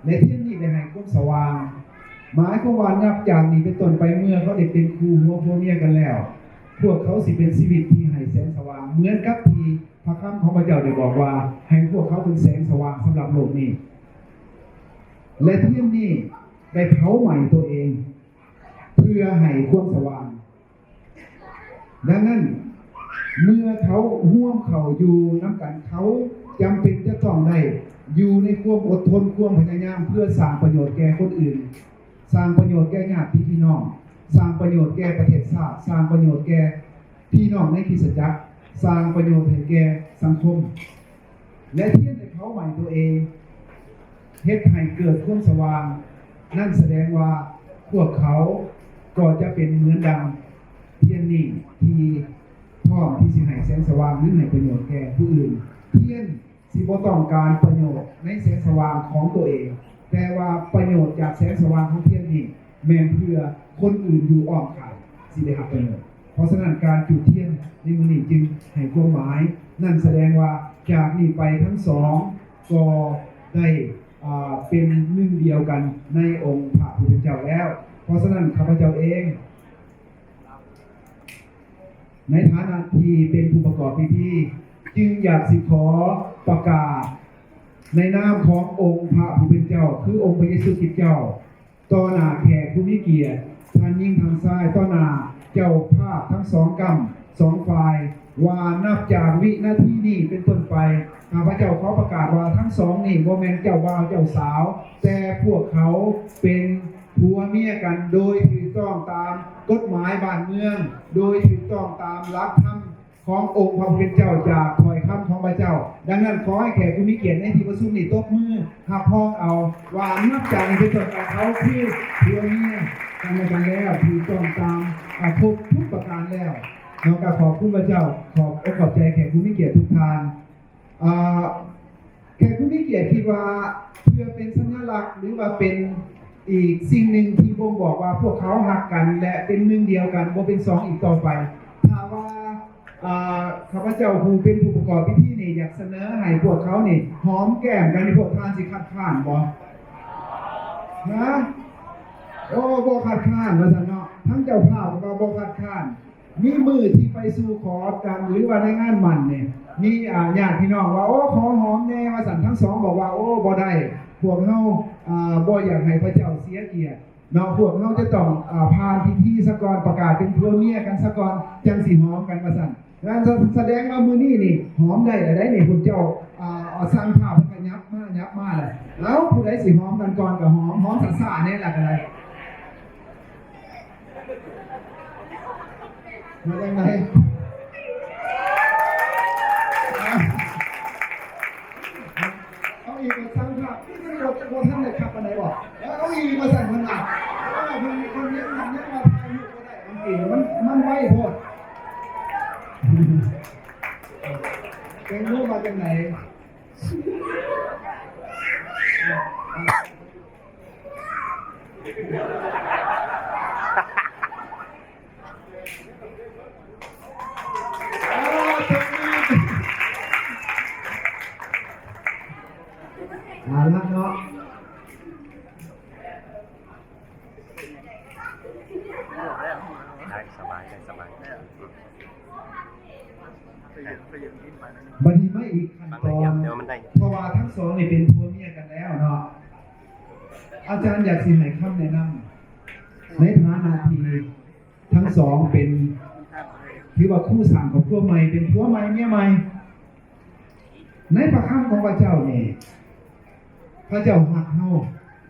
ແລະ ທຽນນີ້ໄດ້ໃຫ້ຄວາມສະຫວ່າງ. ໝາຍຄວາມວ່າ ນັບຈາກນີ້ເປັນຕົ້ນໄປ ເມື່ອເຂົາໄດ້ເປັນຄູ່ຫົວຜົວເມຍກັນແລ້ວ, ພວກເຂົາຊິເປັນຊີວິດທີ່ໃຫ້ແສງສະຫວ່າງ ເໝືອນກັບທີ່ພະຄຳຂອງພະເຈົ້າໄດ້ບອກວ່າ ໃຫ້ພວກເຂົາເປັນແສງສະຫວ່າງສຳລັບໂລກນີ້. ແລະ ທຽນນີ້ໄດ້ເຜົາໄໝ້ຕົວເອງ ເພື່ອໃຫ້ຄວາມສະຫວ່າງ. ດັ່ງນັ້ນ ເມື່ອເຂົາຮ່ວມເຂົ້າຢູ່ນຳກັນ, ເຂົາຈຳເປັນຈະຕ້ອງໄດ້ຢູ່ໃນຄວາມອົດທົນ, ຄວາມພະຍາຍາມ ເພື່ອສ້າງປະໂຫຍດແກ່ຄົນອື່ນ, ສ້າງປະໂຫຍດແກ່ຍາດຕິພີ່ນ້ອງ, ສ້າງປະໂຫຍດແກ່ປະເທດຊາດ, ສ້າງປະໂຫຍດແກ່ພີ່ນ້ອງໃນຄຣິສຕະຈັກ, ສ້າງປະໂຫຍດໃຫ້ແກ່ສັງຄົມ. ແລະ ທຽນໄດ້ເຜົາໄໝ້ຕົວເອງ, ເຮັດໃຫ້ເກີດຄວາມສະຫວ່າງ. ນັ້ນສະແດງວ່າພວກເຂົາກໍຈະເປັນເໝືອນດັ່ງທຽນນີ້ ທີ່ພ້ອມທີ່ຊິໃຫ້ແສງສະຫວ່າງ ຫຼື ໃຫ້ປະໂຫຍດແກ່ຜູ້ອື່ນ. ທຽນຊິບໍ່ຕ້ອງການປະໂຫຍດໃນແສງສະຫວ່າງຂອງຕົວເອງ, ແຕ່ວ່າປະໂຫຍດຈາກແສງສະຫວ່າງຂອງທຽນນີ້ ແມ່ນເພື່ອຄົນອື່ນຢູ່ອ້ອມຂ້າງຊິໄດ້ຮັບປະໂຫຍດ. ເພາະສະນັ້ນ ການຈູດທຽນໃນມື້ນີ້ຈຶ່ງໃຫ້ຄວາມໝາຍ. ນັ້ນສະແດງວ່າຈາກນີ້ໄປທັງສອງກໍໄດ້ ອ່າ ເປັນໜຶ່ງດຽວກັນໃນອົງພະຜູ້ເປັນເຈົ້າແລ້ວ. ເພາະສະນັ້ນ ຂ້າພະເຈົ້າເອງ ໃນຖານະທີ່ເປັນຜູ້ປະກອບພິທີ ຈຶ່ງຢາກຊິຂໍປະກາດໃນນາມຂອງອົງພະຜູ້ເປັນເຈົ້າ ຄືອົງພະເຢຊູຄຣິດເຈົ້າ ຕໍ່ໜ້າແຂກຜູ້ມີກຽດ ທັງຍິງທັງຊາຍ, ຕໍ່ໜ້າເຈົ້າພາບທັງສອງກ້ຳສອງຝ່າຍ ວ່ານັບຈາກວິນາທີນີ້ເປັນຕົ້ນໄປ ຂ້າພະເຈົ້າຂໍປະກາດວ່າທັງສອງນີ້ບໍ່ແມ່ນເຈົ້າບ່າວເຈົ້າສາວ, ແຕ່ພວກເຂົາເປັນຜົວເມຍກັນໂດຍຖືກຕ້ອງຕາມກົດໝາຍບ້ານເມືອງ, ໂດຍຖືກຕ້ອງຕາມຫຼັກທຳ ຂອງອົງພະຜູ້ເປັນເຈົ້າ ຈາກຖ້ອຍຄຳຂອງພະເຈົ້າ. ດັ່ງນັ້ນ ຂໍໃຫ້ແຂກຜູ້ມີກຽດໃນທີ່ປະຊຸມນີ້ຕົບມືຮັບຮອງເອົາວ່າ ນັບຈາກນີ້ເປັນຕົ້ນໄປ ເຂົາຄືຜົວເມຍກັນແລະກັນແລ້ວ ຖືກຕ້ອງຕາມ ອາ ຄົບທຸກປະການແລ້ວເນາະ. ກໍຂອບຄຸນພະເຈົ້າ, ຂອບອົກຂອບໃຈແຂກຜູ້ມີກຽດທຸກທ່ານ. ອາ ແຂກຜູ້ມີກຽດ ຄິດວ່າເພື່ອເປັນສັນຍະລັກ ຫຼືວ່າເປັນອີກສິ່ງໜຶ່ງທີ່ບົ່ງບອກວ່າພວກເຂົາຮັກກັນ ແລະເປັນໜຶ່ງດຽວກັນ ບໍ່ເປັນສອງອີກຕໍ່ໄປ. ຖ້າວ່າ ອາ ຂ້າພະເຈົ້າຜູ້ເປັນຜູ້ປະກອບພິທີນີ້ ຢາກສະເໜີໃຫ້ພວກເຂົານີ້ຫອມແກ້ມກັນ ພວກທ່ານຊິຄັດຄ້ານບໍ່? ນະ? ໂອ້ ບໍ່ຄັດຄ້ານວ່າຊັ້ນເນາະ. ທາງເຈົ້າພາບກໍວ່າບໍ່ຄັດຄ້ານ. ມີມື້ທີ່ໄປສູ່ຂໍກັນ ຫຼືວ່າໃນງານໝັ້ນນີ້ ມີ ອາ ຍາດພີ່ນ້ອງວ່າ ໂອ້ ຂໍຫອມແດ່ວ່າຊັ້ນ, ທັງສອງບອກວ່າ ໂອ້ ບໍ່ໄດ້, ພວກເຮົາ ອາ ບໍ່ຢາກໃຫ້ພະເຈົ້າເສຍກຽດເນາະ, ພວກເຮົາຈະຕ້ອງ ອາ ຜ່ານພິທີສາກ່ອນ, ປະກາດເປັນຜົວເມຍກັນສາກ່ອນ ຈັ່ງຊິຫອມກັນວ່າຊັ້ນ. ນັ້ນສະແດງວ່າມື້ນີ້ນີ້ຫອມໄດ້ແລ້ວໃດ໋ນີ້, ພວກເຈົ້າ ອາ ອາ ຊ່າງພາບເພິ່ນກໍຫຍັບມາຫຍັບມາແລ້ວ. ເອົ້າ ຜູ້ໃດຊິຫອມກັນກ່ອນກໍຫອມ, ຫອມຊ້າໆແດ່ລະກໍໄດ້. ວ່າຈັ່ງໃດ? ເອົາອີກວ່າ ຊ່າງພາບ ທີ່ມັນບໍ່ ບໍ່ທັນໄດ້ຄັກປານໃດບໍ? ເອົາອີກວ່າ ຊ່າງພາບ ເອີ ເພິ່ນ ເພິ່ນຍັງ ຍັງວ່າຖ່າຍຮູບບໍ່ໄດ້ ມັນ ມັນໄວໂພດ. ແຕງໂມວ່າຈັ່ງໃດ? ເອົາລະເນາະ ໄດ້ສະບາຍ ໄດ້ສະບາຍ. ບັດນີ້ມາອີກຂັ້ນຕອນ ເພາະວ່າທັງສອງນີ້ເປັນຜົວເມຍກັນແລ້ວເນາະ. ອາຈານຢາກຊິໃຫ້ຄຳແນະນຳ ໃນຖານະທີ່ທັງສອງເປັນ ຖືວ່າຄູ່ສ້າງຄອບຄົວໃໝ່, ເປັນຜົວໃໝ່ເມຍໃໝ່. ໃນພະຄຳຂອງພະເຈົ້ານີ້ ພະເຈົ້າຮັກເຮົາ,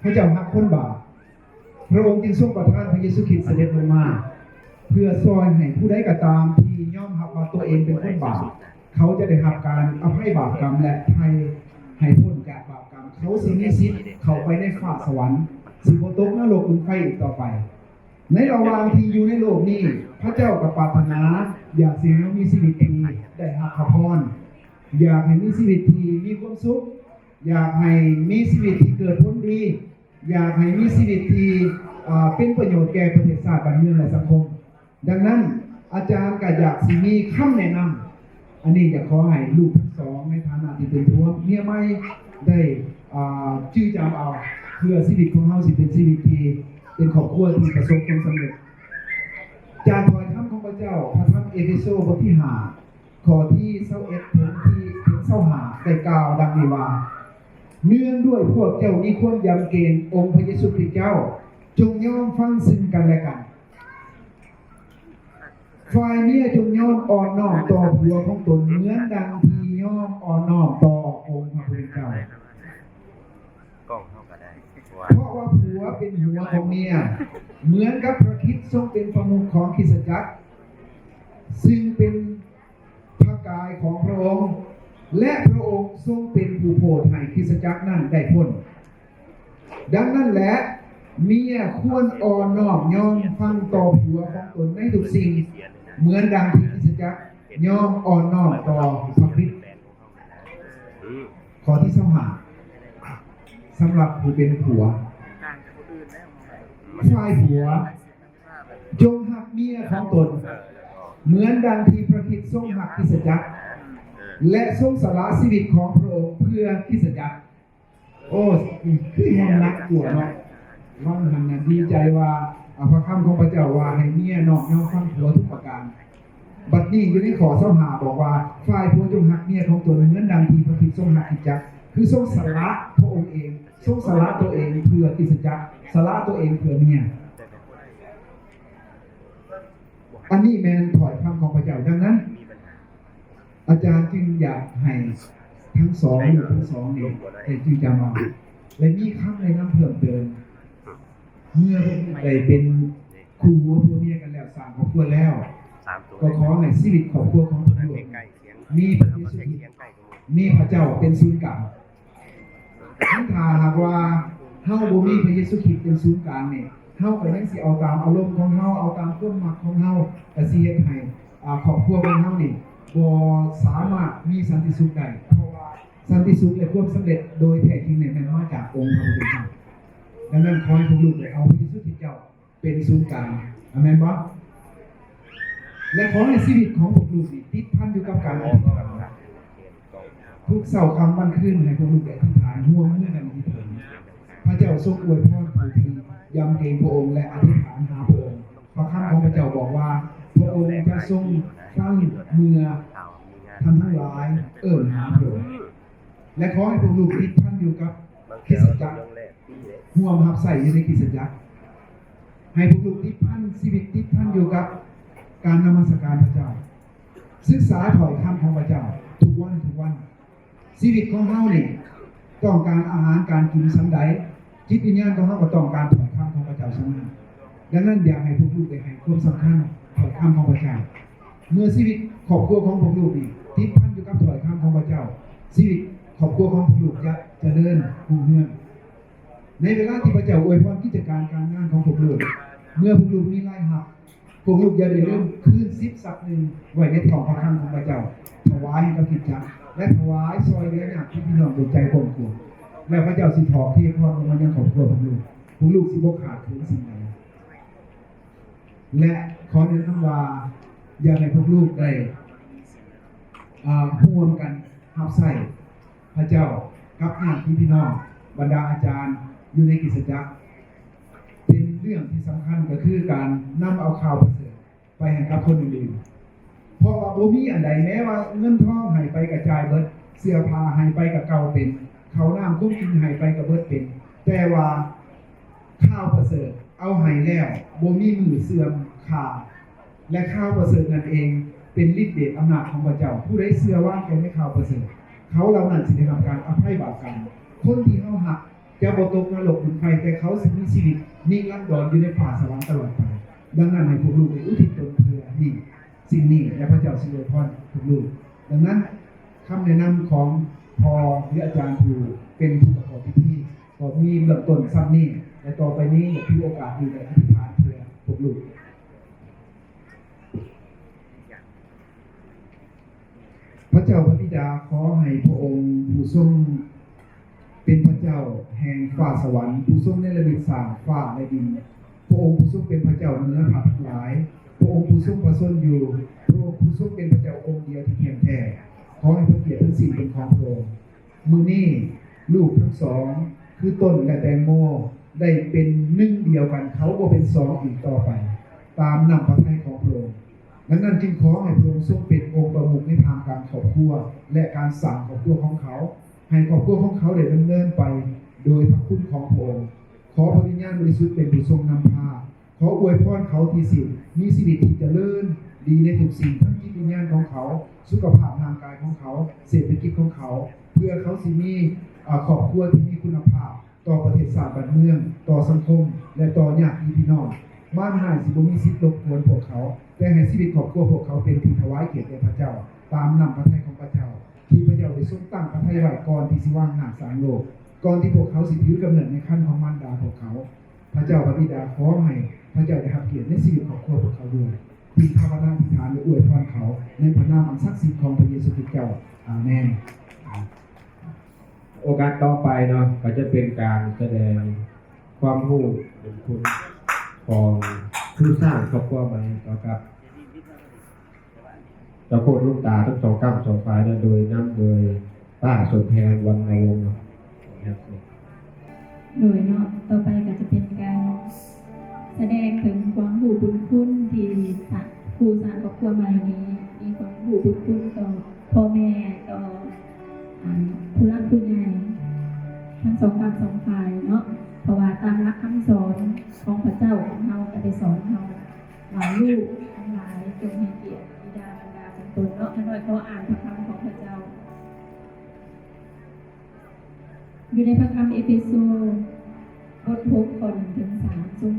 ພະເຈົ້າຮັກຄົນບາບ. ພະອົງຈຶ່ງຊົງປະທານພະເຢຊູຄຣິດສະເດັດລົງມາ ເພື່ອຊ່ອຍໃຫ້ຜູ້ໃດກໍຕາມທີ່ຍອມຮັບວ່າຕົວເອງເປັນຄົນບາບ, ເຂົາຈະໄດ້ຮັບການອະໄພບາບກຳ ແລະ ໄຖ່ໃຫ້ພົ້ນຈາກບາບກຳ. ເຂົາຊິມີສິດເຂົ້າໄປໃນຟ້າສະຫວັນ, ຊິບໍ່ຕົກນະລົກເປັນໄຟອີກຕໍ່ໄປ. ໃນລະຫວ່າງທີ່ຢູ່ໃນໂລກນີ້, ພະເຈົ້າກໍປາດຖະໜາຢາກຊິໃຫ້ເຮົາມີຊີວິດທີ່ໄດ້ຮັບພະພອນ, ຢາກໃຫ້ມີຊີວິດທີ່ມີຄວາມສຸກ, ຢາກໃຫ້ມີຊີວິດທີ່ເກີດຜົນດີ, ຢາກໃຫ້ມີຊີວິດທີ່ ເປັນປະໂຫຍດແກ່ປະເທດຊາດ ບ້ານເມືອງ ແລະ ສັງຄົມ. ດັ່ງນັ້ນ ອາຈານກໍຢາກຊິມີຄຳແນະນຳ, ອັນນີ້ຢາກຂໍໃຫ້ລູກທັງສອງ ໃນຖານະທີ່ເປັນຜົວເມຍໃໝ່ ໄດ້ ອາ ຈື່ຈຳເອົາ, ເພື່ອຊີວິດຂອງເຮົາຊິເປັນຊີວິດທີ່ເປັນຄອບຄົວທີ່ປະສົບຜົນສຳເລັດ. ຈາກຖ້ອຍຄຳຂອງພະເຈົ້າ, ພະທຳເອເຟໂຊ ບົດທີຫ້າ ຂໍ້ທີຊາວເອັດ ເຖິງທີ ເຖິງຊາວຫ້າ ໄດ້ກ່າວດັ່ງນີ້ວ່າ, ເນື່ອງດ້ວຍພວກເຈົ້າມີຄວາມຢຳເກງອົງພະເຢຊູຄຣິດເຈົ້າ, ຈົ່ງຍອມຟັງຊຶ່ງກັນແລະກັນ. ຝ່າຍເມຍຈົ່ງຍອມອ່ອນນ້ອມຕໍ່ຜົວຂອງຕົນ ເໝືອນດັ່ງທີ່ຍອມອ່ອນນ້ອມຕໍ່ອົງພະຜູ້ເປັນເຈົ້າ. ກ້ອງເຮົາກໍໄດ້ ເພາະວ່າຜົວເປັນຫົວຂອງເມຍ, ເໝືອນກັບພະຄຣິດຊົງເປັນປະມຸກຂອງຄຣິສຕະຈັກ, ຊຶ່ງເປັນພະກາຍຂອງພະອົງ, ແລະ ພະອົງຊົງເປັນຜູ້ໂຜດໃຫ້ຄຣິສຕະຈັກນັ້ນໄດ້ພົ້ນ. ດັ່ງນັ້ນແຫຼະ, ເມຍຄວນອ່ອນນ້ອມຍອມຟັງຕໍ່ຜົວຂອງຕົນໃນທຸກສິ່ງ, ເໝືອນດັ່ງທີ່ຄຣິສຕະຈັກຍອມອ່ອນນ້ອມຕໍ່ພະຄຣິດ. ອືມ ຂໍ້ທີຊາວຫ້າ ສຳລັບຜູ້ເປັນຜົວ. ຝ່າຍຜົວ ຈົ່ງຮັກເມຍຂອງຕົນ ເໝືອນດັ່ງທີ່ພະຄຣິດຊົງຮັກຄຣິສຕະຈັກ ແລະ ຊົງສະຫຼະຊີວິດຂອງພະອົງເພື່ອຄຣິສຕະຈັກ. ໂອ້ ຄືແຮງໜັກກວ່າເນາະ. ຫວັງຫັ້ນນະ ດີໃຈວ່າ ອາ ພະຄຳຂອງພະເຈົ້າວ່າໃຫ້ເມຍນອບນ້ອມຟັງຜົວທຸກປະການ. ບັດນີ້ຢູ່ໃນຂໍ້ຊາວຫ້າບອກວ່າ ຝ່າຍຜົວຈົ່ງຮັກເມຍຂອງຕົນເໝືອນດັ່ງທີ່ພະຄຣິດຊົງຮັກຄຣິສຕະຈັກ, ຄືຊົງສະຫຼະພະອົງເອງ, ຊົງສະຫຼະຕົວເອງເພື່ອຄຣິສຕະຈັກ, ສະຫຼະຕົວເອງເພື່ອເມຍ. ອັນນີ້ແມ່ນຖ້ອຍຄຳຂອງພະເຈົ້າ. ດັ່ງນັ້ນ ອາຈານຈຶ່ງຢາກໃຫ້ທັງສອງ ລູກທັງສອງນີ້ໄດ້ຈື່ຈຳເອົາ ແລະ ມີຄຳແນະນຳເພີ່ມເຕີມ. ເມື່ອໄດ້ເປັນຄູ່ຫົວຜົວເມຍກັນແລ້ວ, ສ້າງຄອບຄົວແລ້ວ, ກໍຂໍໃຫ້ຊີວິດຄອບຄົວຂອງພວກເຮົາມີພະເຢຊູຄຣິດ ມີພະເຈົ້າເປັນສູນກາງ. ຄັນຖ້າຫາກວ່າເຮົາບໍ່ມີພະເຢຊູຄຣິດເປັນສູນກາງນີ້ ເຮົາກໍຍັງຊິເອົາຕາມອາລົມຂອງເຮົາ ເອົາຕາມຄວາມມັກຂອງເຮົາ ກໍຊິເຮັດໃຫ້ ອາ ຄອບຄົວຂອງເຮົານີ້ບໍ່ສາມາດມີສັນຕິສຸກໄດ້ ເພາະວ່າສັນຕິສຸກ ແລະ ຄວາມສຳເລັດໂດຍແທ້ຈິງນີ້ແມ່ນມາຈາກອົງພະຜູ້ເປັນເຈົ້າ. ດັ່ງນັ້ນ ຂໍໃຫ້ພວກລູກໄດ້ເອົາພະເຢຊູຄຣິດເຈົ້າ ເປັນສູນກາງ ອາແມ່ນບໍ່? ແລະ ຂໍໃຫ້ຊີວິດຂອງພວກລູກນີ້ຕິດພັນຢູ່ກັບການອະທິຖານ. ທຸກເຊົ້າຄ່ຳວັນຄືນ ໃຫ້ພວກລູກໄດ້ອະທິຖານ ຮ່ວມມືກັນອະທິຖານ. ພະເຈົ້າຊົງອວຍພອນຜູ້ທີ່ຢຳເກງພະອົງ ແລະ ອະທິຖານຫາພະອົງ. ພະຄຳຂອງພະເຈົ້າບອກວ່າ ພະອົງຈະຊົງຟັງເມື່ອທ່ານທັງຫຼາຍເອີ້ນຫາພະອົງ. ແລະ ຂໍໃຫ້ພວກລູກຕິດພັນຢູ່ກັບຄຣິສຕະຈັກ ຮ່ວມຮັບໃຊ້ຢູ່ໃນຄຣິສຕະຈັກ. ໃຫ້ພວກລູກຕິດພັນ ຊີວິດຕິດພັນຢູ່ກັບການນະມັດສະການພະເຈົ້າ. ສຶກສາຖ້ອຍຄຳຂອງພະເຈົ້າທຸກວັນ ທຸກວັນ. ຊີວິດຂອງເຮົານີ້ຕ້ອງການອາຫານການກິນສ່ຳໃດ, ຈິດວິນຍານຂອງເຮົາກໍຕ້ອງການຖ້ອຍຄຳຂອງພະເຈົ້າສ່ຳນັ້ນ. ດັ່ງນັ້ນ ຢາກໃຫ້ພວກລູກໄດ້ໃຫ້ຄວາມສຳຄັນຖ້ອຍຄຳຂອງພະເຈົ້າ. ເມື່ອຊີວິດຄອບຄົວຂອງພວກລູກນີ້ຕິດພັນຢູ່ກັບຖ້ອຍຄຳຂອງພະເຈົ້າ, ຊີວິດຄອບຄົວຂອງພວກລູກຈະຈະເລີນຮຸ່ງເຮືອງ. ໃນເວລາທີ່ພະເຈົ້າອວຍພອນກິດຈະການການງານຂອງພວກລູກ, ເມື່ອພວກລູກມີລາຍຮັບ, ພວກລູກຢ່າໄດ້ລືມຄືນສິບສັກໜຶ່ງໄວ້ໃນທ້ອງພະຄັງຂອງພະເຈົ້າ, ຖວາຍໃຫ້ກັບຄຣິສຕະຈັກ ແລະ ຖວາຍຊ່ອຍເຫຼືອຍາດພີ່ນ້ອງດ້ວຍໃຈກວ້າງຂວາງ, ແລ້ວພະເຈົ້າຊິຖອກເທພອນລົງມາຍັງຄອບຄົວຂອງລູກ. ພວກລູກຊິບໍ່ຂາດເຂີນສິ່ງໃດ. ແລະ ຂໍແນະນຳວ່າ ຢາກໃຫ້ພວກລູກໄດ້ ເອີ ຮ່ວມກັນຮັບໃຊ້ພະເຈົ້າກັບຍາດຕິພີ່ນ້ອງ, ບັນດາອາຈານຢູ່ໃນຄຣິສຕະຈັກ. ເປັນເລື່ອງທີ່ສຳຄັນກໍຄືການນຳເອົາຂ່າວປະເສີດໄປໃຫ້ກັບຄົນອື່ນໆ. ເພາະວ່າບໍ່ມີອັນໃດ, ແມ້ວ່າເງິນທອງໃຫ້ໄປກໍຈ່າຍເບິດ, ເສື້ອຜ້າໃຫ້ໄປກໍເກົ່າເປັນ, ເຂົ້ານ້ຳຂອງກິນໃຫ້ໄປກໍເບິດເປັນ, ແຕ່ວ່າ ຂ່າວປະເສີດເອົາໃຫ້ແລ້ວບໍ່ມີມື້ເສື່ອມຄ່າ ແລະ ຂ່າວປະເສີດນັ້ນເອງເປັນລິດເດດອຳນາດຂອງພະເຈົ້າ. ຜູ້ໃດເຊື່ອວາງໃຈໃນຂ່າວປະເສີດ, ເຂົາເຫຼົ່ານັ້ນຊິໄດ້ຮັບການອະໄພບາບກຳ. ຄົນທີ່ເຮົາຮັກຈະບໍ່ຕົກນະລົກບຸນໄຟ, ແຕ່ເຂົາຊິມີຊີວິດນິລັນດອນຢູ່ໃນຟ້າສະຫວັນຕະຫຼອດໄປ. ດັ່ງນັ້ນ ໃຫ້ພວກລູກໄດ້ອຸທິດຕົນເພື່ອນີ້ ສິ່ງນີ້ ແລະ ພະເຈົ້າຊິອວຍພອນພວກລູກ. ດັ່ງນັ້ນ ຄຳແນະນຳຂອງພໍ່ ຫຼື ອາຈານຜູ້ເປັນຜູ້ປະກອບພິທີ ກໍມີເບື້ອງຕົ້ນສ່ຳນີ້ ແລະ ຕໍ່ໄປນີ້ຢາກຖືໂອກາດນີ້ໄດ້ອະທິຖານເພື່ອພວກລູກ. ພະເຈົ້າພະບິດາ, ຂໍໃຫ້ພະອົງຜູ້ຊົງເປັນພະເຈົ້າແຫ່ງຟ້າສະຫວັນ, ຜູ້ຊົງເນລະມິດສ້າງຟ້າ ແລະ ດິນ. ພະອົງຜູ້ຊົງເປັນພະເຈົ້າເໜືອພະທັງຫຼາຍ, ພະອົງຜູ້ຊົງປະຊົນຢູ່, ພະອົງຜູ້ຊົງເປັນພະເຈົ້າອົງດຽວທີ່ທ່ຽງແທ້. ຂໍໃຫ້ພະກຽດທັງສິ້ນເປັນຂອງພະອົງ. ມື້ນີ້ລູກທັງສອງ ຄືຕົ້ນ ແລະ ແຕງໂມ ໄດ້ເປັນໜຶ່ງດຽວກັນ, ເຂົາບໍ່ເປັນສອງອີກຕໍ່ໄປ, ຕາມນ້ຳພະໄທຂອງພະອົງ. ດັ່ງນັ້ນຈຶ່ງຂໍໃຫ້ພະອົງຊົງເປັນອົງປະມຸກໃນທ່າມກາງຄອບຄົວ ແລະ ການສ້າງຄອບຄົວຂອງເຂົາ, ໃຫ້ຄອບຄົວຂອງເຂົາໄດ້ດຳເນີນໄປໂດຍພະຄຸນຂອງພະອົງ. ຂໍພະວິນຍານບໍລິສຸດເປັນຜູ້ຊົງນຳພາ. ຂໍອວຍພອນເຂົາທີ່ຊິມີຊີວິດທີ່ຈະເລີນດີໃນທຸກສິ່ງ, ທັງຈິດວິນຍານຂອງເຂົາ, ສຸຂະພາບຮ່າງກາຍຂອງເຂົາ, ເສດຖະກິດຂອງເຂົາ, ເພື່ອເຂົາຊິມີ ອາ ຄອບຄົວທີ່ມີຄຸນນະພາບ ຕໍ່ປະເທດຊາດບ້ານເມືອງ, ຕໍ່ສັງຄົມ ແລະ ຕໍ່ຍາດຕິພີ່ນ້ອງ. ມານຮ້າຍຊິບໍ່ມີສິດລົບກວນພວກເຂົາ, ແຕ່ໃຫ້ຊີວິດຄອບຄົວພວກເຂົາເປັນທີ່ຖວາຍກຽດແດ່ພະເຈົ້າ, ຕາມນ້ຳພະໄທຂອງພະເຈົ້າ, ທີ່ພະເຈົ້າໄດ້ຊົງຕັ້ງພະໄທໄວ້ກ່ອນທີ່ຊິວາງຮາກສ້າງໂລກ, ກ່ອນທີ່ພວກເຂົາຊິຖືກຳເນີດໃນຄັນຂອງມານດາພວກເຂົາ. ພະເຈົ້າພະບິດາ, ຂໍໃຫ້ພະເຈົ້າໄດ້ຮັບກຽດໃນຊີວິດຄອບຄົວພວກເຂົາດ້ວຍ. ຈຶ່ງພາວະນາອະທິຖານ ແລະ ອວຍພອນເຂົາ ໃນພະນາມອັນສັກສິດຂອງພະເຢຊູຄຣິດເຈົ້າ. ອາເມນ. ໂອກາດຕໍ່ໄປເນາະ ກໍຈະເປັນການສະແດງຄວາມຮູ້ບຸນຄຸນຂອງຜູ້ສ້າງຄອບຄົວໃໝ່ຕໍ່ກັບເຈົ້າໂຄດລຸງຕາທັງສອງກ້ຳສອງຝ່າຍ ແລະ ໂດຍນຳໂດຍປ້າສົມແພງ ວັນນະວົງ. ໂດຍເນາະ ຕໍ່ໄປກໍຈະເປັນການສະແດງເຖິງຄວາມຮູ້ບຸນຄຸນທີ່ສະ ຜູ້ສ້າງຄອບຄົວໃໝ່ນີ້ມີຄວາມຮູ້ບຸນຄຸນຕໍ່ພໍ່ແມ່ ຕໍ່ ອາ ຜູ້ຫຼັກຜູ້ໃຫຍ່ທັງສອງຝ່າຍ ສອງຝ່າຍເນາະ ເພາະວ່າຕາມຫຼັກຄຳສອນຂອງພະເຈົ້າຂອງເຮົາກໍໄດ້ສອນເຮົາວ່າ ລູກທັງຫຼາຍ ຈົ່ງໃຫ້ກຽດບິດາມານດາຂອງຕົນເນາະ. ຂ້ານ້ອຍຂໍອ່ານພະຄຳຂອງພະເຈົ້າ ຢູ່ໃນພະຄຳເອເຟໂຊ ບົດຫົກ ຂໍ້ໜຶ່ງເຖິງສາມ ຊົງ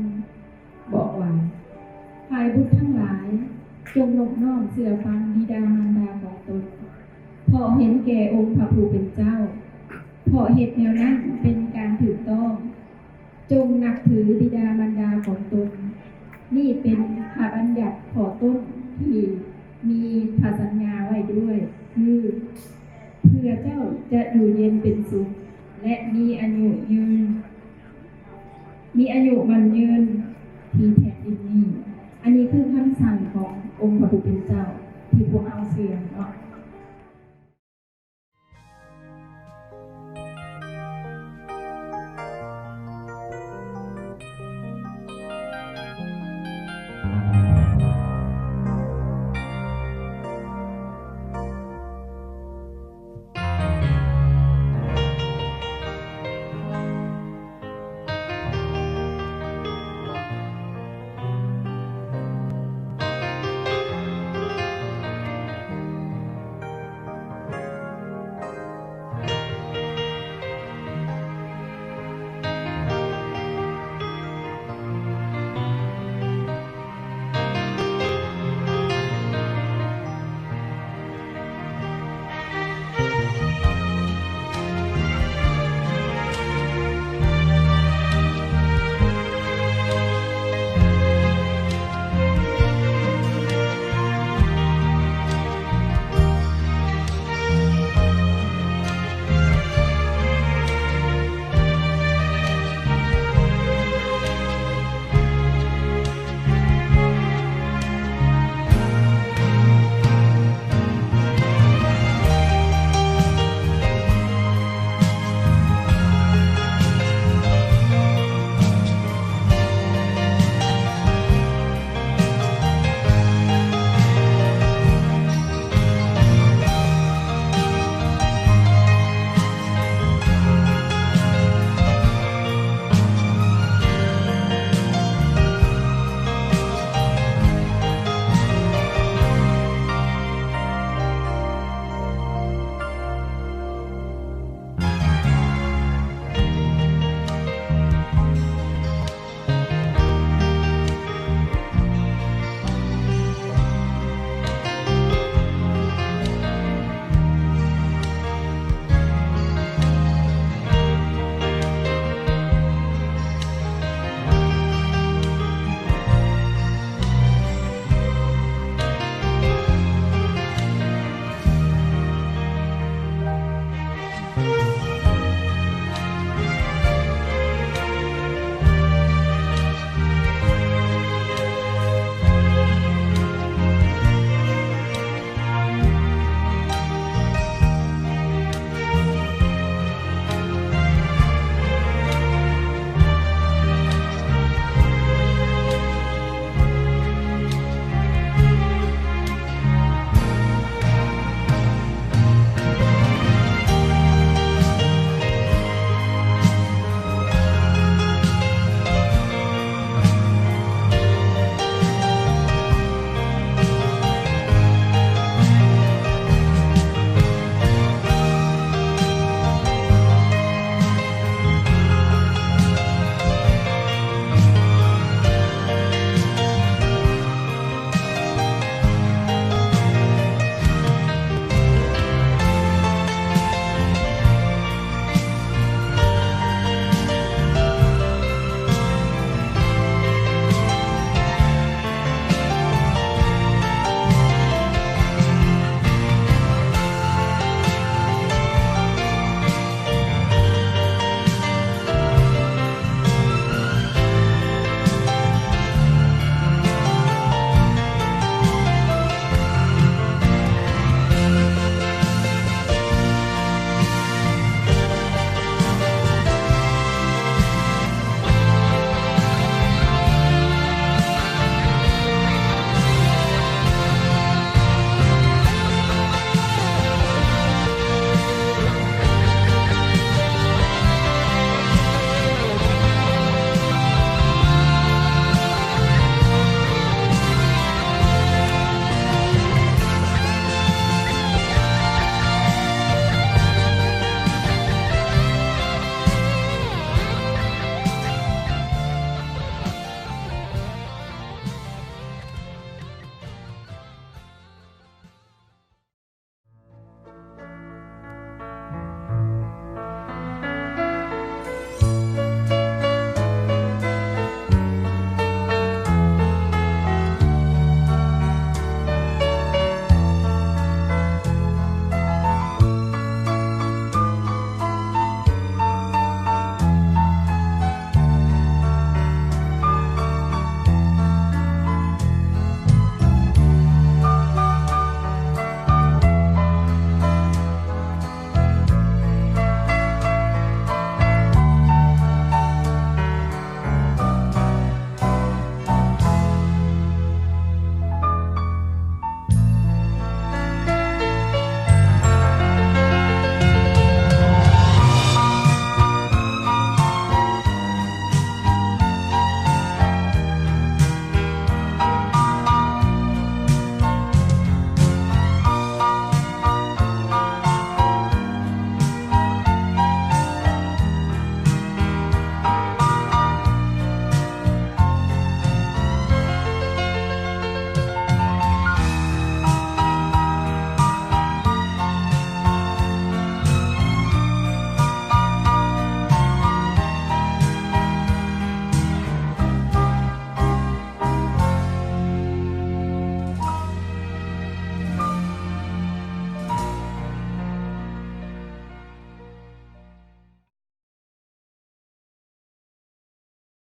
ບອກວ່າ ຝ່າຍບຸດທັງຫຼາຍ ຈົ່ງນົບນ້ອມເຊື່ອຟັງບິດາມານດາຂອງຕົນ ເພາະເຫັນແກ່ອົງພະຜູ້ເປັນເຈົ້າ, ເພາະເຮັດແນວນັ້ນເປັນການຖືກຕ້ອງ. ຈົ່ງນັບຖືບິດາມານດາຂອງຕົນ. ນີ້ເປັນພະບັນຍັດຂໍ້ຕົ້ນທີ່ມີພະສັນຍາໄວ້ດ້ວຍ ຄື ເພື່ອເຈົ້າຈະຢູ່ເຢັນເປັນສຸກ ແລະ ມີອາຍຸຍືນ ມີອາຍຸໝັ້ນຍືນທີ່ແຜ່ນດິນນີ້. ອັນນີ້ຄືຄຳສັ່ງຂອງອົງພະຜູ້ເປັນເຈົ້າທີ່ພວກເຮົາເຊື່ອເນາະ.